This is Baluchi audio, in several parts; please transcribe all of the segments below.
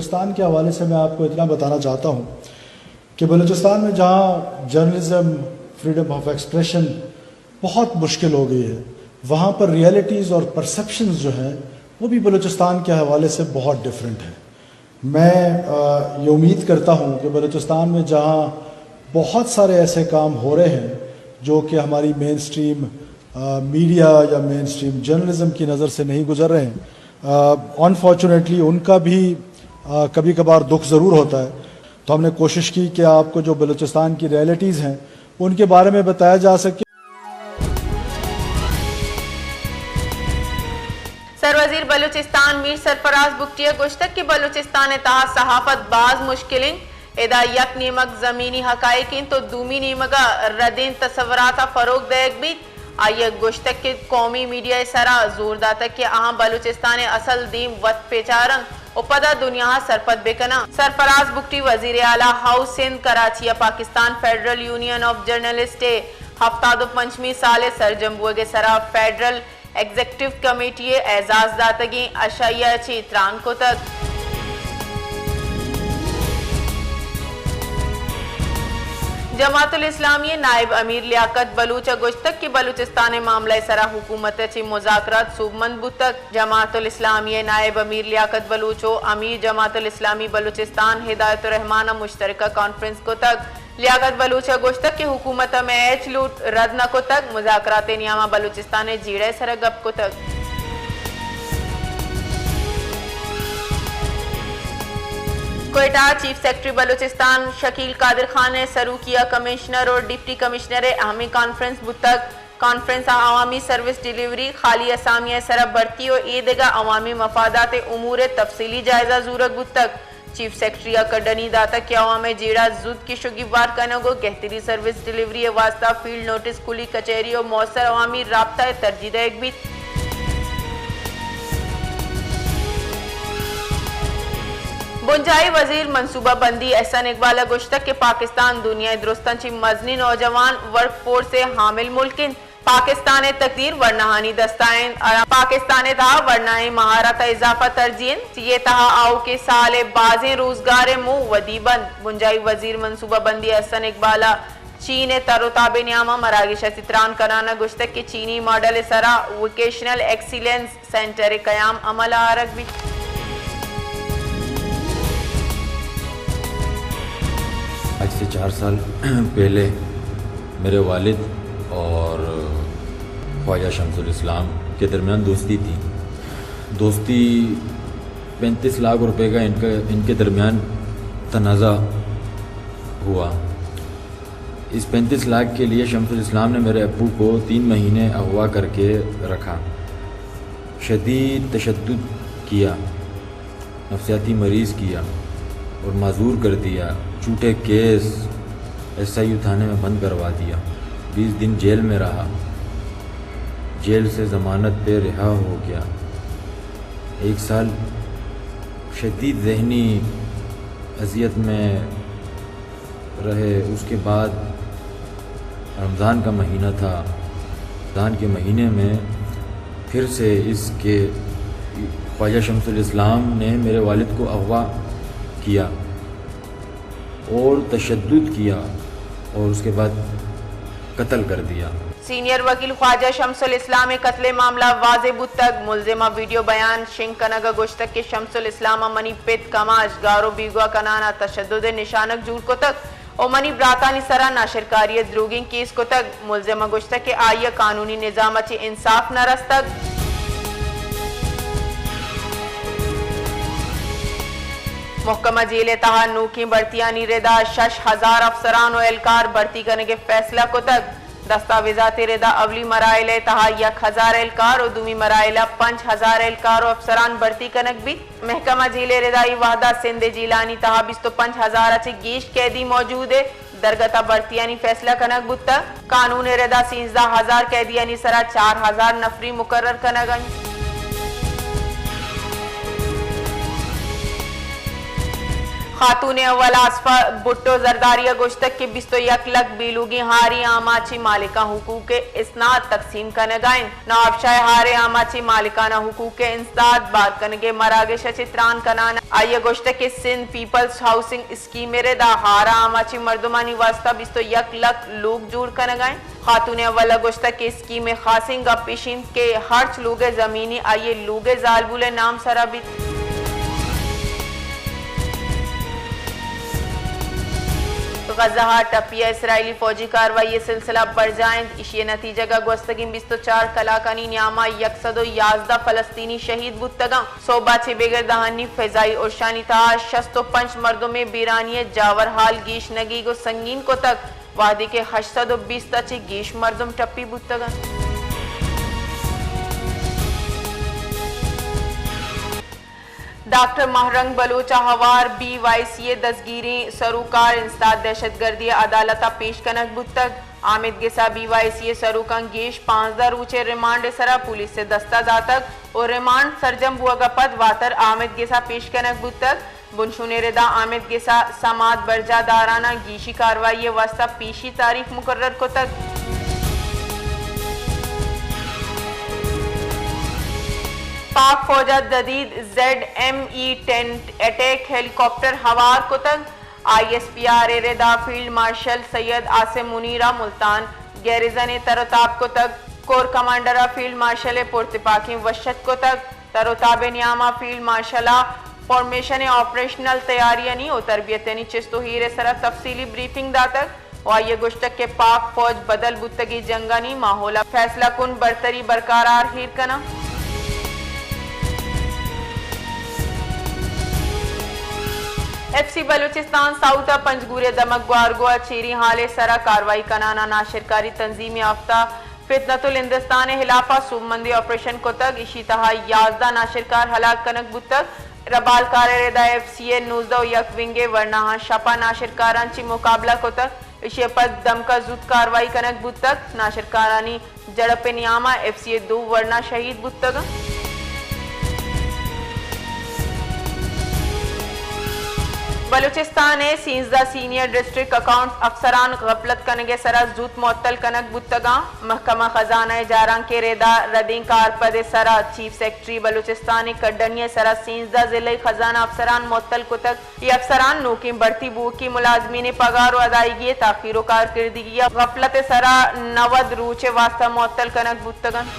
بلوچستان کے حوالے سے میں آپ کو اتنا بتانا چاہتا ہوں کہ بلوچستان میں جہاں جرنلزم، فریڈم آف ایکسپریشن بہت مشکل ہو گئی ہے، وہاں پر ریئلٹیز اور پرسیپشنز جو ہیں، وہ بھی بلوچستان کے حوالے سے بہت ڈفرینٹ ہیں۔ میں، آ، یہ امید کرتا ہوں کہ بلوچستان میں جہاں بہت سارے ایسے کام ہو رہے ہیں جو کہ ہماری مین سٹریم، آ، میڈیا یا مین سٹریم جرنلزم کی نظر سے نہیں گزر رہے ہیں، آ، انفارچونیٹلی ان کا بھی، آ، کبھی کبھار دکھ ضرور ہوتا ہے۔ تو ہم نے کوشش کی کہ آپ کو جو بلوچستان کی ریئلٹیز ہیں، ان کے بارے میں بتایا جا سکے۔ سروزیر بلوچستان میر سرفراز بگٹی ءَ گوشتگ کہ بلوچستان ءِ تہا صحافت باز مشکل انت، ادا یک نیمگ زمینی حقائق انت و دومی نیمگ ءَ ردیں تصورات ءَ فروغ دئیگ بیت۔ آئی ءَ گوشتگ کہ قومی میڈیا ءِ سرا زور داتگ کہ آہاں بلوچستان ءِ اصل دیم وت پیچار انت و پدا دنیا ءَ سرپد بہ کناں۔ سرفراز بگٹی وزیر اعلی ہاؤس ہند کراچی ءَ Pakistan federal union of journalist ءِ ہفتاد و پنچمی سال ءِ سرجم بوگ ءِ سرا فیڈرل ایگزیکٹو کمیٹی ءِ اعزاز داتگیں اشائیہ ءَ چہ تران کتگ۔ جماعت الاسلامی ءِ نائب امیر لیاقت بلوچ ءَ گوشتگ کہ بلوچستان ءِ معاملہ ءِ سرا حکومت ءَ چہ مذاکرات سوبمند بوتگ۔ جماعت الاسلامی ءِ نائب امیر لیاقت بلوچ و امیر جماعت الاسلامی بلوچستان ہدایت الرحمان ءَ مشترکہ کانفرنس کتگ۔ لیاقت بلوچ ءَ گوشتگ کہ حکومت ءَ مئے ہچ لوٹ رد نہ کتگ، مذاکرات ءِ نیام ءَ بلوچستان ءِ جیڑہ ءِ سرا گپ کتگ۔ کوئٹہ، چیف سیکرٹری بلوچستان شکیل قادر خان ءِ سروکی ءَ کمشنر و ڈپٹی کمشنر ءِ اہمیں کانفرنس بوتگ۔ کانفرنس ءَ عوامی سروس ڈیلیوری، خالی اسامی ءِ سرا بھرتی و اے دگہ عوامی مفادات ءِ امور ءِ تفصیلی جائزہ زورگ بوتگ۔ چیف سیکرٹری ءَ کڈنی داتگ کہ عوام ءِ جیڑہ ءَ زوت گیش و گیوار کنگ و گہتری سروس ڈیلیوری ءِ واستہ فیلڈ نوٹس، کلی کچہری و موثر عوامی رابطہ ءِ ترجیح دئیگ بیت۔ بنجاہی وزیر منصوبہ بندی احسن اقبال ءَ گوشتگ کہ پاکستان دنیا ءِ درستاں چہ مزنیں نوجوان ورک فورس ءِ حامل ملک انت۔ پاکستان ءِ تقدیر ورناہانی دست ءَ انت، ءُ پاکستان ءِ تہا ورناہیں مہارت ءَ اضافہ ترجیح انت۔ چی ءِ تہا آؤکیں سال ءِ بازیں روزگار ءِ موہ ودی بنت۔ بنجاہی وزیر منصوبہ بندی احسن اقبال ءَ چین ءِ تر ءُ تاب ءِ نیام ءَ مراگش ءَ چہ تران کنان ءَ گوشتگ کہ چینی ماڈل ءِ سرا ووکیشنل ایکسیلنس سینٹر ءِ قیام عمل ءَ آرگ بیت۔ آج سے چار سال پہلے میرے والد اور خواجہ شمس الاسلام کے درمیان دوستی تھی۔ دوستی پینتیس لاکھ روپے کا ان کا، ان کے درمیان تنازع ہوا۔ اس پینتیس لاکھ کے لیے شمس الاسلام نے میرے ابو کو تین مہینے اغوا کر کے رکھا، شدید تشدد کیا، نفسیاتی مریض کیا اور معزور کر دیا۔ جھوٹے کیس، ایس آئی یو تھانے میں بند کروا دیا۔ بیس دن جیل میں رہا، جیل سے ضمانت پہ رہا ہو گیا۔ ایک سال شدید ذہنی اذیت میں رہے۔ اس کے بعد رمضان کا مہینہ تھا، رمضان کے مہینے میں پھر سے اس کے خواجہ شمس الاسلام نے میرے والد کو اغوا کیا اور تشدد کیا اور اس کے بعد قتل کر دیا۔ سینئر وکیل خواجہ شمس الاسلام ءِ قتل ءِ معاملہ ءَ واضح بوتگ۔ ملزم ءَ ویڈیو بیان شنگ کنگ ءَ گوشتگ کہ شمس الاسلام ءَ منی پت کماش گار ءُ بیگواہ کنان ءَ تشدد ءِ نشانگ جوڑ کتگ ءُ منی براتانی سرا ناشرکاری ءِ دروگیں کیس کتگ۔ ملزم ءَ گوشتگ کہ آئی ءَ قانونی نظام ءَ چہ انصاف نہ رستگ۔ محکمہ جیل ءِ تہا نوکیں بھرتیانی ردا شش ہزار افسران ءُ اہلکار بھرتی کنگ ءِ فیصلہ کتگ۔ دستاویزات ءِ ردا اولی مراحل ءِ تہا یک ہزار اہلکار ءُ دومی مراحل ءَ پنچ ہزار اہلکار ءُ افسران بھرتی کنگ بیت۔ محکمہ جیل ءِ ردا اے وہدا سندھ ءِ جیلانی تہا بیست ءُ پنچ ہزار ءَ چہ گیش قیدی موجود ءِ درگت ءَ بھرتیانی فیصلہ کنگ بوتگ۔ قانون ءِ ردا سیزدہ ہزار قیدیانی سرا چار ہزار نفری مقرر کنگ انت۔ خاتون اول آصفہ بھٹو زرداری ء گوشتگ کہ بیست و یک لکھ بیلوگیں ہاریں آماچی مالکاں حقوق اسناد تقسیم کنگ ء انت۔ نواب شاہ ء ہاریں آماچی مالکانہ حقوق اسناد بہر کنگ ء مراگش ء چہ تران کنان ء آئی ء گوشتگ کہ سندھ پیپلز ہاؤسنگ اسکیم ء ردا ہار ء آماچی مردمانی واستہ بیست و یک لکھ لوگ جوڑ کنگ ء انت۔ خاتون اول ء گوشتگ کہ اسکیم ء خاصیں گپ ایش انت کہ ہرچ لوگ ء زمینی آئی ء لوگ ء زالبول ء نام سرا بیت۔ غزہ ء ٹپی ء اسرائیلی فوجی کاروائی ء سلسلہ برجاہ انت۔ ایشی ء نتیجگ ء گوستگیں بیست و چار کلاکانی نیام ء یک سد و یازدہ فلسطینی شہید بوتگ انت۔ سہب ء چہ بگر دہانی فضائی ارشانی تہا شست و پنچ مردمے بیرانی ء جاور حال گیش نگیگ و سنگین کتگ، وہدے کہ ہشت سد و بیست ء چہ گیش مردم ٹپی بوتگ انت۔ ڈاکٹر ماہ رنگ بلوچ ء ہوار بی وائی سی ء دزگیریں سروکار انسداد دہشت گردی ء عدالت ء پیش کنگ بوتگ۔ آمید گس ء بی وائی سی ء سروکاں گیش پانزدہ روچ ء ریمانڈ ء سرا پولیس ء دست ء داتگ و ریمانڈ سرجم بوگ ء پد واتر آمید گس ء پیش کنگ بوتگ۔ بنشون ء ردا آمید گس ء سماعت برجاہ داران ء گیشی کاروائی ء واستہ پیشی تاریخ مقرر کتگ۔ پاک فوج ء جدید Z M E ten attack helicopter ہوار کتگ۔ آئی ایس پی آر ء ردا فیلڈ مارشل سید عاصم منیر ء ملتان گیریزن ء تر و تاب کتگ۔ کور کمانڈر ء فیلڈ مارشل ء پرتپاکیں وش اتک کتگ۔ تر و تاب ء نیام ء فیلڈ مارشل ء فارمیشن ء آپریشنل تیاریانی و تربیتانی چست و ایر ء سرا تفصیلی بریفنگ داتگ و آئی ء گوشتگ کہ پاک فوج بدل بوتگیں جنگانی ماحول ء فیصلہ کن برتری برقرار ایر کناں۔ ایف سی بلوچستان ساؤتھ ء پنجگور ء دمگ گوارگو ء چیریں ہال ء سرا کاروائی کنان ء ناشرکاری تنظیم یافتہ فتنۃ الہندستان ء ہلاپ ء سوبمندی آپریشن کتگ۔ ایشی تہا یازدہ ناشرکار ہلاک کنگ بوتگ۔ ربالکار ء ردا ایف سی ء نوزدہ و یک ونگ ء ورناہاں شپ ء ناشرکاراں چہ مقابلہ کتگ۔ ایشی ء پد دمک ء زوت کاروائی کنگ بوتگ۔ ناشرکارانی جڑپ ء نیام ء ایف سی ء دو ورنا شہید بوتگ انت۔ بلوچستان ء سیزدہ سینئر ڈسٹرکٹ اکاؤنٹس افسران غفلت کنگ ء سرا زوت معطل کنگ بوتگاں۔ محکمہ خزانہ ء جارانکے ء ردا ردیں کارپد ء سرا چیف سیکرٹری بلوچستان ء کڈنی ء سرا سیزدہ ضلعی خزانہ افسران معطل کتگ۔ اے افسران نوکیں بھرتی بوھوکیں ملازمین ء پگار و ادائیگی ء تاخیر و کارکردگی ء غفلت ء سرا نود روچ ء واستہ معطل کنگ بوتگ انت۔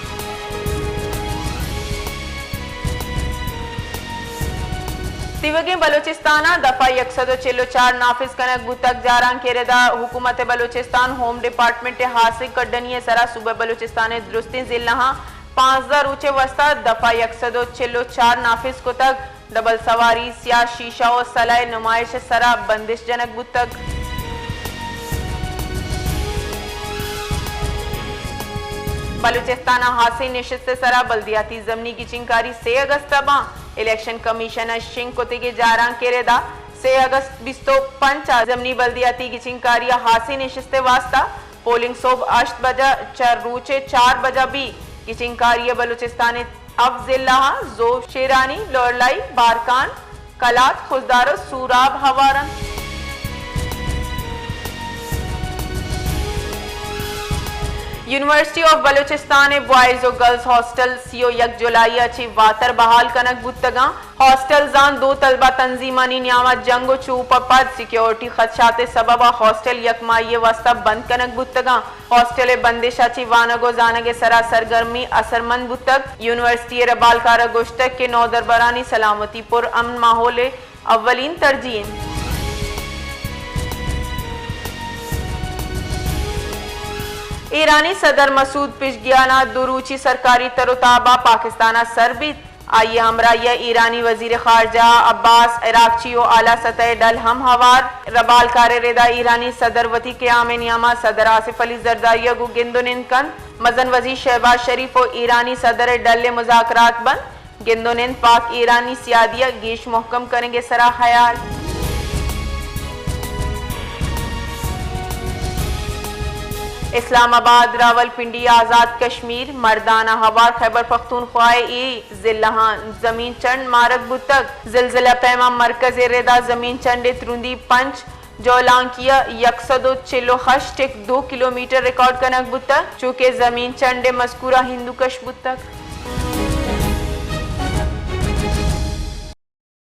تیوگیں بلوچستان ء دفعہ یک سد و چل و چار نافذ کنگ بوتگ۔ جارانکے ء ردا حکومت بلوچستان ہوم ڈیپارٹمنٹ ء ہاسیں کڈنی ء سرا صوبہ بلوچستان ء درستیں ضلعاں پانزدہ روچ ء واستہ دفعہ یک سد و چل و چار نافذ کتگ۔ ڈبل سواری، سیاہ شیشہ و سلاہ ء نمائش ء سرا بندش جنگ بوتگ۔ بلوچستان ء ہاسیں نشست ء سرا بلدیاتی ضمنی گچینکاری سے اگست ء باں۔ الیکشن کمیشن ء شنگ کتگیں جارانکے ء ردا سے اگست بیست و پنچ ء ضمنی بلدیاتی گچینکاری ء ہاسیں نشست ء واستہ پولنگ سہب ہشت بجہ چہ روچ ء چار بجہ بی۔ گچینکاری ء بلوچستان ء ہفت ضلع آں، زوب، شیرانی، لوئرلائی، بارکان، کلات، خضدار و سوراب ہوار انت۔ یونیورسٹی آف بلوچستان ء بوائز و گرلز ہاسٹل سی و یک جولائی ء چہ واتر بحال کنگ بوتگاں۔ ہاسٹلزاں دو طلبہ تنظیمانی نیام ء جنگ و چوپ ء پد سیکیورٹی خدشات ء سبب ء ہاسٹل یک ماہی ء واستہ بند کنگ بوتگاں۔ ہاسٹل ء بندش ء چہ وانگ و زانگ ء سرا سرگرمی اثرمند بوتگ۔ یونیورسٹی ء ربالکار ء گوشتگ کہ نودربرانی سلامتی پر امن ماحول ء اولین ترجیح انت۔ ایرانی صدر مسعود پشگیان ء دو روچی سرکاری تر و تاب ء پاکستان ء سر بیت۔ آئی ء ہمراہی ء ایرانی وزیر خارجہ عباس عراقچی و اعلی سطح ء ڈل ہم ہوار۔ ربالکار ء ردا ایرانی صدر وتی قیام ء نیام ء صدر آصف علی زرداری ء گوں گند و نند کنت۔ مزن وزیر شہباز شریف و ایرانی صدر ء ڈل ء مذاکرات بنت۔ گند و نند پاک ایرانی سیادی ء گیش مہکم کنگ ء سرا ہیال۔ اسلام آباد، راولپنڈی، آزاد کشمیر، مردان ء ہوار خیبر پختونخوا ء اے ضلعاں زمین چنڈ مارگ بوتگ۔ زلزلہ پیما مرکز ء ردا زمین چنڈ ء ترندی پنچ، جولانکی ء یک سد و چل و ہشت ٹک دو کلومیٹر ریکارڈ کنگ بوتگ، چوکہ زمین چنڈ ء مذکورہ ہندوکش بوتگ۔